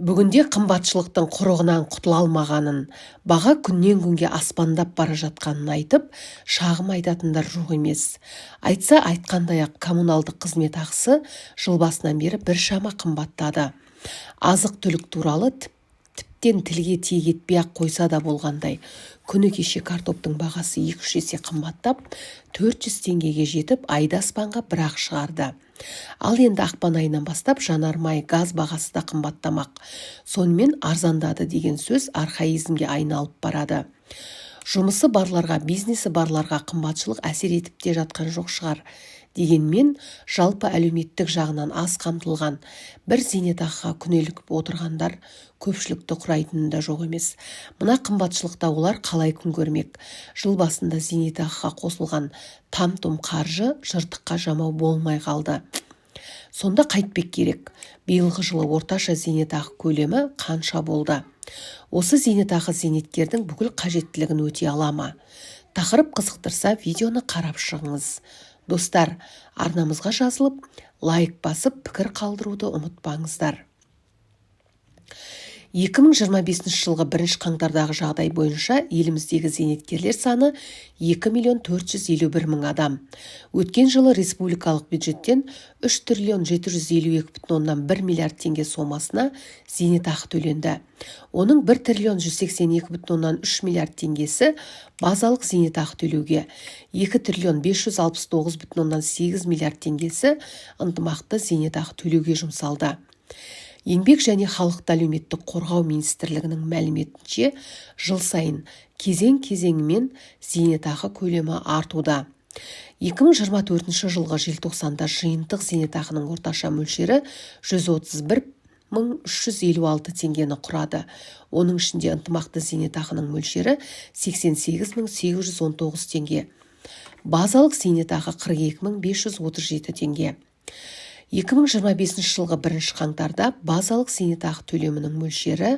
Бүгінде қымбатшылықтың құрығынан құтыла алмағанын, баға күннен-күнге аспандап бара жатқанын айтып, шағым айтатындар жоқ емес. Айтса айтқандай-ақ, коммуналдық қызмет ақысы жыл басынан бері біршама қымбаттады. Азық-түлік туралы тіптен тілге тиек етпей-ақ қойса да болғандай. Күні кеше картоптың бағасы 2-3 есе қымбаттап, 400 теңгеге жетіп, айды аспанға бір-ақ шығарды. Ал енді ақпан айынан бастап жанармай, газ бағасы да қымбаттамақ. Сонымен арзандады деген сөз архаизмге айналып барады. Жұмысы барларға, бизнесі барларға қымбатшылық әсер етіп те жатқан жоқ шығар. Дегенмен жалпы әлеуметтік жағынан аз қамтылған, бір зейнетақыға күнелтіп отырғандар көпшілікті құрайтыны да жоқ емес. Мына қымбатшылықта олар қалай күн көрмек? Жыл басында зейнетақыға қосылған там-тұм қаржы жыртыққа жамау болмай қалды. Сонда қайтпек керек? Биылғы жылы орташа зейнетақы көлемі қанша болды? Осы зейнетақы зейнеткердің бүкіл қажеттілігін өтей ала ма? Тақырып қызықтырса, видеоны қарап шығыңыз. Достар, арнамызға жазылып, лайк басып, пікір қалдыруды ұмытпаңыздар. 2025 жылғы 1 қаңтардағы жағдай бойынша еліміздегі зейнеткерлер саны 2 миллион 451 мың адам. Өткен жылы республикалық бюджеттен 3 триллион 752,1 миллиард теңге сомасына зейнетақы төленді. Оның 1 триллион 182,3 миллиард теңгесі базалық зейнетақы төлеуге, 2 триллион 569,8 миллиард теңгесі ынтымақты зейнетақы төлеуге жұмсалды. Еңбек және халықты әлеуметтік қорғау министрлігінің мәліметінше, жыл сайын кезең-кезеңімен зейнетақы көлемі артуда. 2024 жылғы желтоқсанда жиынтық зейнетақының орташа мөлшері 131 356 теңгені құрады. Оның ішінде ынтымақты зейнетақының мөлшері 88 819 теңге. Базалық зейнетақы 42 537 теңге. 2025 жылғы 1 қаңтарда базалық зейнетақы төлемінің мөлшері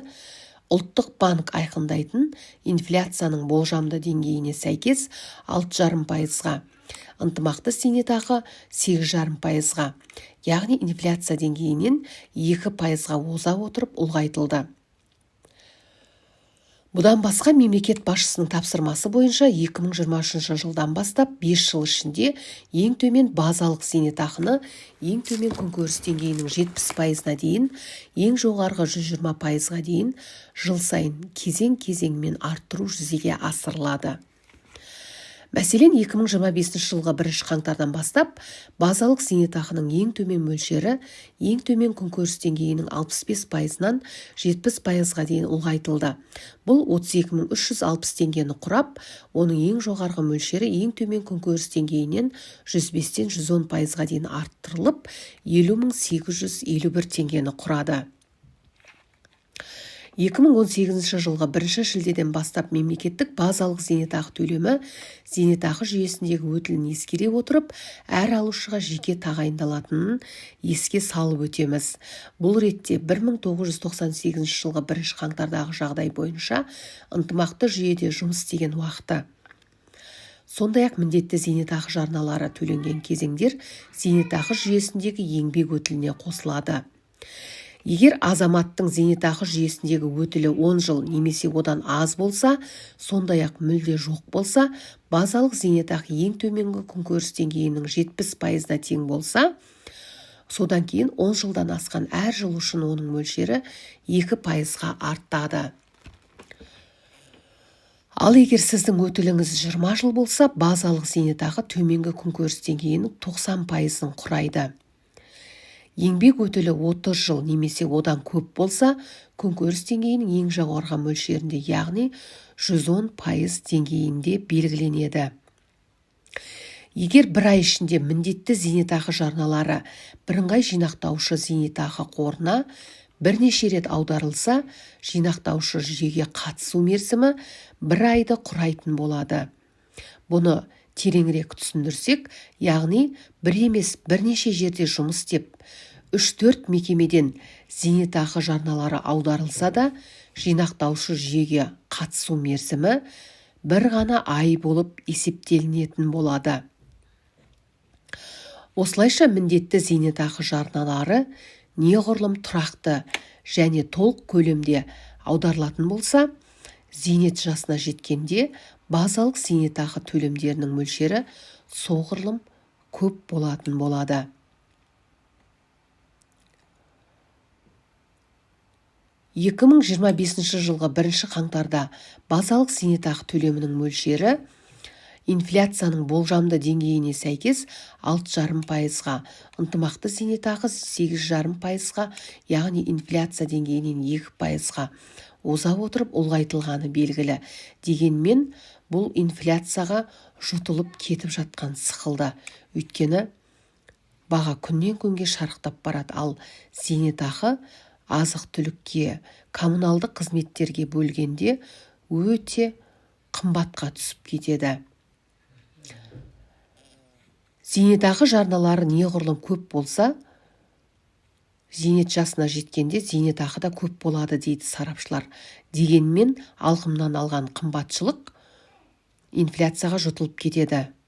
Ұлттық банк айқындайтын инфляцияның болжамды деңгейіне сәйкес 6,5%-ға, ынтымақты зейнетақы 8,5%-ға, яғни инфляция деңгейінен 2%-ға оза отырып ұлғайтылды. Бұдан басқа, мемлекет басшысының тапсырмасы бойынша 2023 жылдан бастап 5 жыл ішінде ең төмен базалық зейнетақыны ең төмен күнкөріс деңгейінің 70%-на дейін, ең жоғарғы 120%-ға дейін жыл сайын кезең-кезеңімен арттыру жүзеге асырылады. Мәселен, 2025 жылғы 1 қаңтардан бастап базалық зейнетақының ең төмен мөлшері ең төмен күнкөріс деңгейінің 65%-нан 70%-ға дейін ұлғайтылды. Бұл 32 360 теңгені құрап, оның ең жоғарғы мөлшері ең төмен күнкөріс деңгейінен 105-тен 110%-ға дейін арттырылып, 50 851 теңгені құрады. 2018 жылғы 1 шілдеден бастап мемлекеттік базалық зейнетақы төлемі зейнетақы жүйесіндегі өтілін ескере отырып, әр алушыға жеке тағайындалатынын еске салып өтеміз. Бұл ретте 1998 жылғы 1 қаңтардағы жағдай бойынша ынтымақты жүйеде жұмыс істеген уақыты, сондай-ақ міндетті зейнетақы жарналары төленген кезеңдер зейнетақы жүйесіндегі еңбек өтіліне қосылады. Егер азаматтың зейнетақы жүйесіндегі өтілі 10 жыл немесе одан аз болса, сондай-ақ мүлде жоқ болса, базалық зейнетақы ең төменгі күнкөріс деңгейінің 70%-на тең болса, содан кейін 10 жылдан асқан әр жыл үшін оның мөлшері 2%-ға артады. Ал егер сіздің өтіліңіз 20 жыл болса, базалық зейнетақы төменгі күнкөріс деңгейінің 90%-ын құрайды. Еңбек өтілі 30 жыл немесе одан көп болса, күнкөріс деңгейінің ең жоғарғы мөлшерінде, яғни 110% деңгейінде белгіленеді. Егер бір ай ішінде міндетті зейнетақы жарналары бірыңғай жинақтаушы зейнетақы қорына бірнеше рет аударылса, жинақтаушы жүйеге қатысу мерзімі бір айды құрайтын болады. Бұны тереңірек түсіндірсек, яғни бір емес, бірнеше жерде жұмыс істеп, 3-4 мекемеден зейнетақы жарналары аударылса да, жинақтаушы жүйеге қатысу мерзімі бір ғана ай болып есептелінетін болады. Осылайша, міндетті зейнетақы жарналары неғұрлым тұрақты Және толық көлемде аударылатын болса, зейнет жасына жеткенде базалық зейнетақы төлемдерінің мөлшері соғұрлым көп болатын болады. 2025 жылғы 1 қаңтарда базалық зейнетақы төлемінің мөлшері инфляцияның болжамды деңгейіне сәйкес 6,5%-ға, ынтымақты зейнетақы 8,5%-ға, яғни инфляция деңгейінен 2%-ға оза отырып ұлғайтылғаны белгілі. Дегенмен бұл инфляцияға жұтылып кетіп жатқан сықылды. Өйткені баға күннен күнге шарықтап барады, ал зейнетақы азық-түлікке, коммуналдық қызметтерге бөлгенде өте қымбатқа түсіп кетеді. Зейнетақы жарналары неғұрлым көп болса, зейнет жасына жеткенде зейнетақы да көп болады дейді сарапшылар. Дегенмен алқымнан алған қымбатшылық инфляцияға жұтылып кетеді.